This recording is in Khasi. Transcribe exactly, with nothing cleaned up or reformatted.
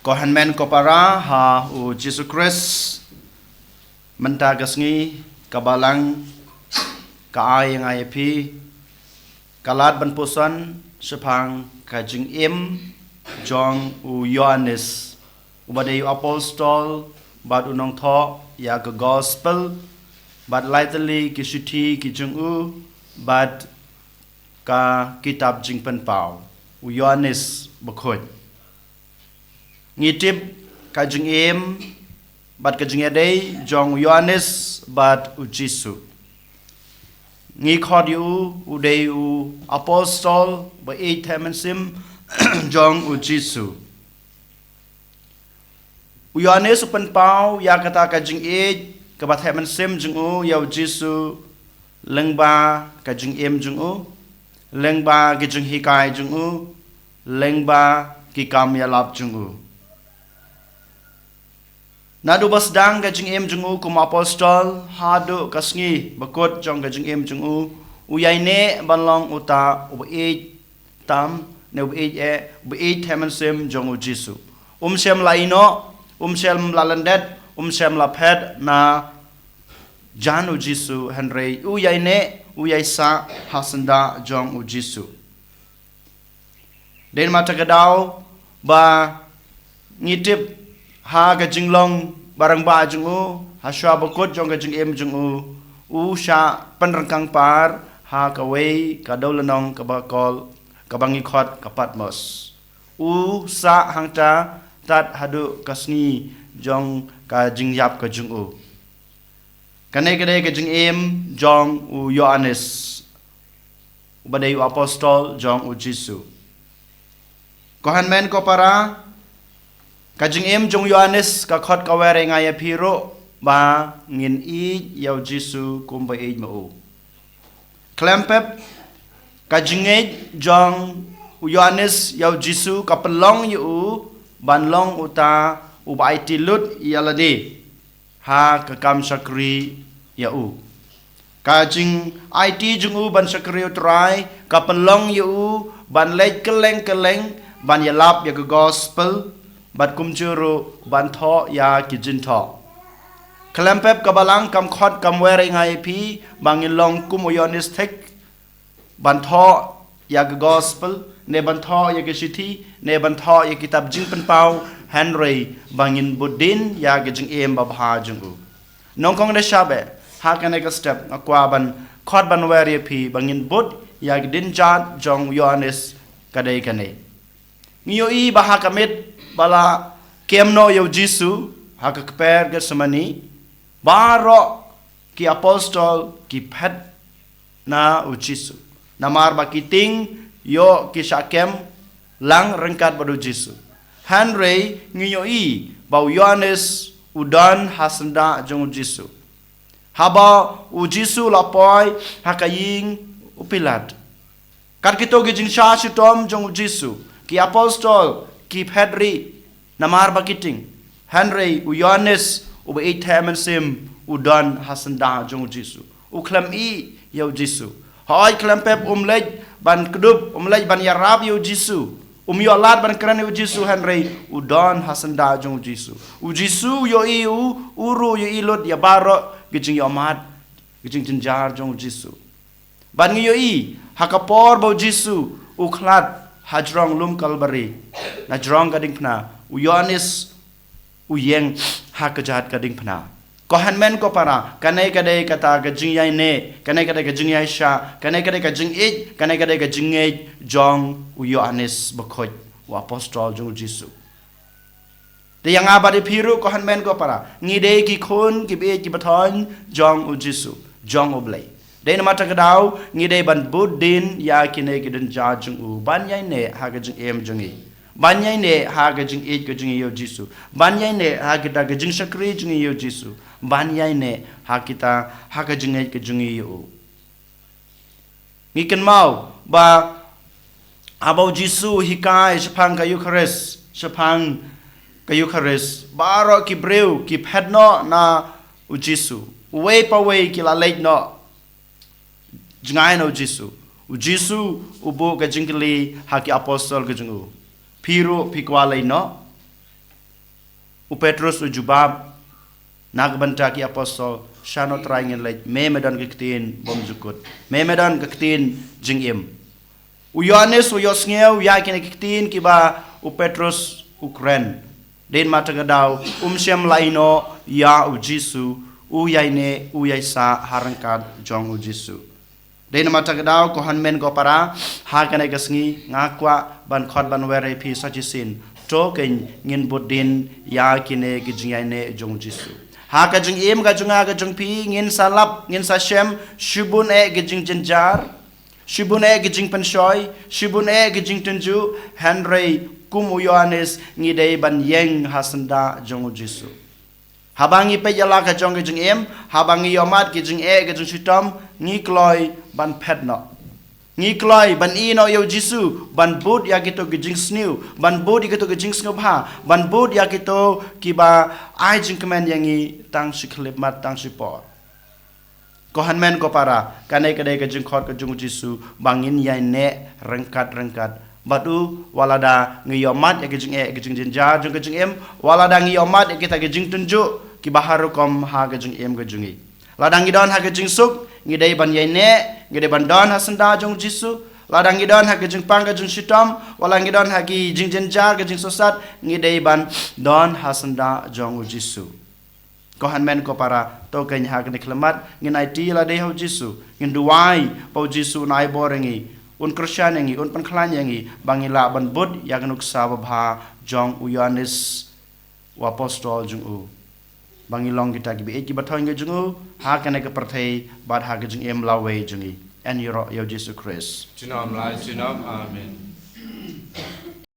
Ko hynmen ko para ha u Jisu Khrist, mynta ka sngi ka Balang ka ai ïa nga ïa phi ka lad ban puson shaphang ka jingim jong u Ïoannis, uba dei u apostol bad u nongthoh ïa ka gospel, bad lai tylli ki shithi ki jong u, bad ka kitab Jingpynpaw, u Ïoannis Bakhuid. Ngi tip ka jingim bad ka jingïadei jong u Ïoannis bad u Jisu. Ngi khot ïa u, u dei u apostol ba ïeit theh mynsiem jong u Jisu. U Ïoannis u pynpaw ïa kata ka jingïeit kaba theh mynsiem jong u ïa u Jisu, lyngba ka jingim jong u, lyngba ki jinghikai jong u, lyngba ki kam ïalap jong u. Naduh ba sdang ka jingim jong u kum apostol haduh ka sngi bakut jong ka jingim jong u, u ïaineh ban long uta uba ïeit tam, ne uba ïeit eh, uba ïeit theh mynsiem jong u Jisu. Um shym la ïehnoh, um shym la lyndet, um shym la phet na jan u Jisu, hynrei u ïaineh, u ïaisah ha syndah jong u Jisu. Dei namar kata ka daw ba ngi tip ha ka jinglong barangbah jong u, ha shuwa bakut jong ka jingim jong u, u shah pynryngkang par ha kawei ka dewlynnong kaba kol, kaba ngi khot ka Patmos. U sah hangta tad haduh ka sngi jong ka jingïap ka jong u. Kane ka dei ka jingim jong u Ïoannis, uba dei u apostol jong u Jisu. Ko hynmen ko para, ka jingim jong u Ïoannis ka khot ka wer ïa nga ïa phi ruh ba ngin ïeit ïa u Jisu kumba ïeit ma u. Khlem pep, ka jingïeit jong u Ïoannis ïa u Jisu ka pynlong ïa u ban long uta uba aiti lut ïa lade ha ka kam shakri ïa u. Ka jingaiti jong u ban shakri ïa u Trai ka pynlong ïa u ban leit kylleng kylleng ban ïalap ïa ka gospel, bad kumjuh ruh ban thoh ïa ki jingthoh. Khlem pep, ka Balang kam khot kam wer ïa nga ïa phi ba ngin long kum u Ïoannis thik, ban thoh ïa ka gospel, ne ban thoh ïa ka shithi, ne ban thoh ïa ka kitab Jingpynpaw, hynrei ba ngin bud dien ïa ka jingim babha jong u. Nyngkong da shah bha, ha kane ka step nga kwah ban khot ban wer ïa phi ba ngin bud ïa ka dienjat jong u Ïoannis, ka dei kane. Ngi ïohi ba ha ka miet ba la kem noh ïa u Jisu ha ka kper Gethsemane, baroh ki apostol ki phet na u Jisu, namar ba ki tieng ïoh ki shah kem lang ryngkat bad u Jisu. Hynrei ngi ïohi ba u Ïoannis u don ha syndah jong u Jisu. Haba u Jisu u la poi ha ka ïing u Pilat, kat kito ki jingshah shitom jong u Jisu, ki apostol ki phet rieh namar ba ki tieng, hynrei u Ïoannis uba ïeit theh mynsiem u don ha syndah jong u Jisu. U khlem ïeh ïa u Jisu. Hooid, khlem pep um leit ban kdup, um leit ban ïarap ïa u Jisu, um ïoh lad ban kren ïa u Jisu, hynrei u don ha syndah jong u Jisu. U Jisu u ïohi u, u ruh u ïohi lut ïa baroh ki jingïohmad, ki jingjynjar jong u Jisu. Bad ngi ïohi ha ka por ba u Jisu u khlad ha jrong lum Kalbari, na jrong ka diengphna, u Ïoannis u ïeng ha kjat ka diengphna. Ko hynmen ko para, kane ka dei kata ka jingïaineh, kane ka dei ka jingïaishah, kane ka dei ka jingïeit, kane ka dei ka jingngeit jong u Ïoannis Bakhuid, u apostol jong u Jisu. Te ïa nga bad ïa phi ruh, ko hynmen ko para, ngi dei ki khun ki baieit ki bathoiñ jong u Jisu, jong u Blei. Dei namar kata ka daw ngi dei ban bud dien ïa kine ki dienjat jong u, ban ïaineh ha ka jingim jong ngi, ban ïaineh ha ka jingïeit ka jong ngi ïa u Jisu, ban ïaineh ha kita ka jingshakri jong ngi ïa u Jisu, ban ïaineh ha kita, ha ka jingïeit ka jong ngi ïa u. Ngi kynmaw ba haba u Jisu u hikai shaphang ka Eukharist, shaphang ka Eukharist, baroh ki briew ki phet noh na u Jisu. Uwei pa uwei ki la leit noh jngai na u Jisu. U Jisu u buh ka jingkylli ha ki apostol ka jong u, phi ruh phi kwah leit noh? U Petrus u jubab na ka bynta ki apostol, shano Trai ngin leit, me me don ka ktien bymjukut, me me don ka ktien jingim. U Ïoannis u ïohsngew ïa kine ki ktien kiba u Petrus u kren. Dei namar kata ka daw um shym la ïehnoh ïa u Jisu, u ïaineh u ïaisah ha ryngkat jong u Jisu. Dei namar kata ka daw ko hynmen ko para, ha kane ka sngi nga kwah ban khot ban wer ïa phi sa shisien. To kein ngin bud dien ïa kine ki jingïaineh jong u Jisu. Ha ka jingim ka jong nga ka jong phi ngin sa lap, ngin sa shem shibun eh ki jingjynjar, shibun eh ki jingpynshoi, shibun eh ki jingtynjuh, hynrei kum u Ïoannis ngi dei ban ïeng ha syndah jong u Jisu. Haba ngi peit ïa la ka jong ka jingim, haba ngi ïohmad ki jingeh ki jingshitom, ngi kloi ban phet noh. Ngi kloi ban ïehnoh ïa u Jisu, ban bud ïa kito ki jingsniew, ban bud ïa kito ki jingsngewbha, ban bud ïa kito kiba ai jingkmen ïa ngi tang shi khyllipmat, tang shi por. Ko hynmen ko para, kane ka dei ka jingkhot ka jong u Jisu ba ngin ïaineh ryngkat ryngkat bad u, wat lada ngi ïohmad ïa ki jingeh ki jingjynjar jong ka jingim, wat lada ngi ïohmad ïa kita ki jingtynjuh kiba har rukom ha ka jingim ka jong ngi. Lada ngi don ha ka jingsuk, ngi dei ban ïaineh, ngi dei ban don ha syndah jong u Jisu. Lada ngi don ha ka jingpang ka jingshitom, wat lada ngi don ha ki jingjynjar ka jingsngewsih, ngi dei ban don ha syndah jong u Jisu. Ko hynmen ko para, to kein ha kane ka khyllipmat ngin aiti lade ha u Jisu, ngin duwai ba u Jisu un ai bor ïa ngi, un kyrshan ïa ngi, un pynkhlaiñ ïa ngi ba ngin lah ban bud ïa ka nuksa babha jong u Ïoannis u apostol jong u, ba ngin long kita kiba ïeit kiba thoiñ ka jong u ha kane ka pyrthei bad ha ka jingim lawei jong ngi. Yn ïaroh ïa u Jisu Khrist. Junom la junom. Amen.